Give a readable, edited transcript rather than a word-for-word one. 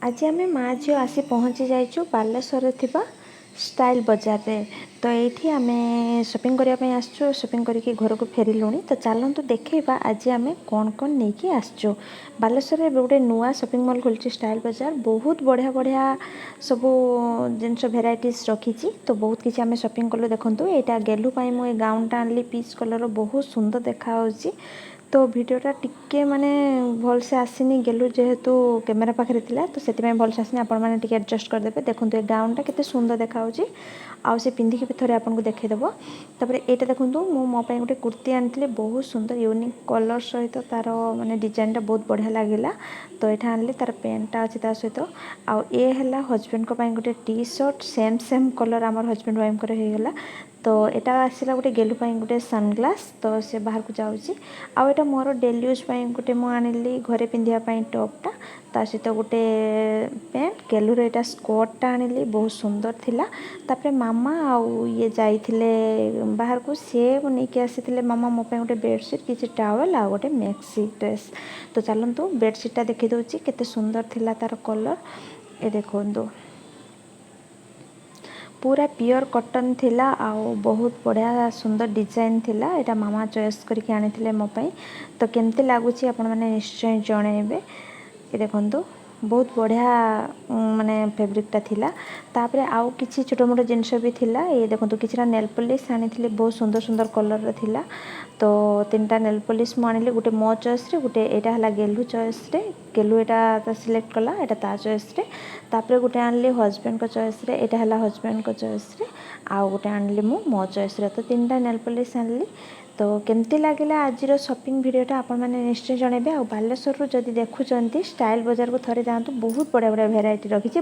ଆଜି ଆମେ ମା ଝିଅ ଆସି ପହଞ୍ଚି ଯାଇଛୁ ବାଲେଶ୍ୱରରେ ଥିବା ଷ୍ଟାଇଲ୍ ବଜାରରେ। ତ ଏଇଠି ଆମେ ସପିଂ କରିବା ପାଇଁ ଆସିଛୁ। ସପିଂ କରିକି ଘରକୁ ଫେରିଲୁଣି। ତ ଚାଲନ୍ତୁ ଦେଖେଇବା ଆଜି ଆମେ କ'ଣ କ'ଣ ନେଇକି ଆସିଛୁ। ବାଲେଶ୍ୱରରେ ଏବେ ଗୋଟେ ନୂଆ ସପିଂ ମଲ୍ ଖୋଲିଛି, ଷ୍ଟାଇଲ୍ ବଜାର। ବହୁତ ବଢ଼ିଆ ବଢ଼ିଆ ସବୁ ଜିନିଷ ଭେରାଇଟିସ୍ ରଖିଛି। ତ ବହୁତ କିଛି ଆମେ ସପିଂ କଲୁ। ଦେଖନ୍ତୁ, ଏଇଟା ଗେଲୁ ପାଇଁ ମୁଁ ଏ ଗାଉନଟା ଆଣିଲି, ପିଚ୍ କଲର୍, ବହୁତ ସୁନ୍ଦର ଦେଖାହେଉଛି। ତ ଭିଡ଼ିଓଟା ଟିକେ ମାନେ ଭଲସେ ଆସିନି, ଗେଲୁ ଯେହେତୁ କ୍ୟାମେରା ପାଖରେ ଥିଲା, ତ ସେଥିପାଇଁ ଭଲସେ ଆସିନି। ଆପଣମାନେ ଟିକେ ଆଡ଼ଜଷ୍ଟ କରିଦେବେ। ଦେଖନ୍ତୁ, ଏ ଗାଉନଟା କେତେ ସୁନ୍ଦର ଦେଖାହେଉଛି ଆଉ ସେ ପିନ୍ଧିକି ବି ଥରେ ଆପଣଙ୍କୁ ଦେଖେଇଦେବ। ତାପରେ ଏଇଟା ଦେଖନ୍ତୁ, ମୁଁ ମୋ ପାଇଁ ଗୋଟେ କୁର୍ତ୍ତୀ ଆଣିଥିଲି। ବହୁତ ସୁନ୍ଦର ୟୁନିକ୍ କଲର୍ ସହିତ ତାର ମାନେ ଡିଜାଇନଟା ବହୁତ ବଢ଼ିଆ ଲାଗିଲା, ତ ଏଇଟା ଆଣିଲି। ତାର ପ୍ୟାଣ୍ଟଟା ଅଛି ତା ସହିତ। ଆଉ ଏ ହେଲା ହଜବେଣ୍ଡଙ୍କ ପାଇଁ ଗୋଟେ T shirt, same same colour ଆମର ହଜବେଣ୍ଡ ୱାଇଫଙ୍କର ହେଇଗଲା। ତ ଏଇଟା ଆସିଲା ଗୋଟେ ଗେଲୁ ପାଇଁ ଗୋଟେ ସନଗ୍ଲାସ୍, ତ ସେ ବାହାରକୁ ଯାଉଛି। ଆଉ ଏଇଟା ମୋର ଡେଲି ୟୁଜ୍ ପାଇଁ ଗୋଟେ ମୁଁ ଆଣିଲି ଘରେ ପିନ୍ଧିବା ପାଇଁ ଟପ୍ଟା, ତା ସହିତ ଗୋଟେ ପ୍ୟାଣ୍ଟ। ଗେଲୁର ଏଇଟା ସ୍କର୍ଟଟା ଆଣିଲି, ବହୁତ ସୁନ୍ଦର ଥିଲା। ତାପରେ ମାମା ଆଉ ଇଏ ଯାଇଥିଲେ ବାହାରକୁ, ସିଏ ନେଇକି ଆସିଥିଲେ ମାମା ମୋ ପାଇଁ ଗୋଟେ ବେଡ଼ସିଟ୍, କିଛି ଟାୱେଲ୍ ଆଉ ଗୋଟେ ମ୍ୟାକ୍ସି ଡ୍ରେସ୍। ତ ଚାଲନ୍ତୁ, ବେଡ଼ସିଟ୍ଟା ଦେଖିଦେଉଛି, କେତେ ସୁନ୍ଦର ଥିଲା ତାର କଲର୍। ଏ ଦେଖନ୍ତୁ, ପୁରା ପିଓର କଟନ୍ ଥିଲା ଆଉ ବହୁତ ବଢ଼ିଆ ସୁନ୍ଦର ଡିଜାଇନ୍ ଥିଲା। ଏଇଟା ମାମା ଚଏସ୍ କରିକି ଆଣିଥିଲେ ମୋ ପାଇଁ। ତ କେମିତି ଲାଗୁଛି, ଆପଣମାନେ ନିଶ୍ଚୟ ଜଣେଇବେ। ଏ ଦେଖନ୍ତୁ, ବହୁତ ବଢ଼ିଆ ମାନେ ଫେବ୍ରିକଟା ଥିଲା। ତାପରେ ଆଉ କିଛି ଛୋଟ ମୋଟ ଜିନିଷ ବି ଥିଲା। ଏ ଦେଖନ୍ତୁ, କିଛିଟା ନେଲ୍ ପଲିସ୍ ଆଣିଥିଲି, ବହୁତ ସୁନ୍ଦର ସୁନ୍ଦର କଲର୍ର ଥିଲା। ତ ତିନିଟା ନେଲ୍ ପଲିସ୍ ମୁଁ ଆଣିଲି, ଗୋଟେ ମୋ ଚଏସ୍ରେ, ଗୋଟେ ଏଇଟା ହେଲା ଗେଲୁ ଚଏସ୍ରେ, ଗେଲୁ ଏଇଟା ସିଲେକ୍ଟ କଲା, ଏଇଟା ତା ଚଏସ୍ରେ। ତାପରେ ଗୋଟେ ଆଣିଲି ହଜବେଣ୍ଡଙ୍କ ଚଏସ୍ରେ, ଏଇଟା ହେଲା ହଜବେଣ୍ଡଙ୍କ ଚଏସ୍ରେ। ଆଉ ଗୋଟେ ଆଣିଲି ମୁଁ ମୋ ଚଏସ୍ରେ। ତ ତିନିଟା ନେଲ୍ ପଲିସ୍ ଆଣିଲି। ତ କେମିତି ଲାଗିଲା ଆଜିର ସପିଂ ଭିଡ଼ିଓଟା, ଆପଣମାନେ ନିଶ୍ଚୟ ଜଣାଇବେ। ଆଉ ବାଲେଶ୍ୱରରୁ ଯଦି ଦେଖୁଛନ୍ତି, ଷ୍ଟାଇଲ୍ ବଜାରକୁ ଥରେ ଯାଆନ୍ତୁ, ବହୁତ ବଢ଼ିଆ ବଢ଼ିଆ ଭେରାଇଟି ରଖିଛି।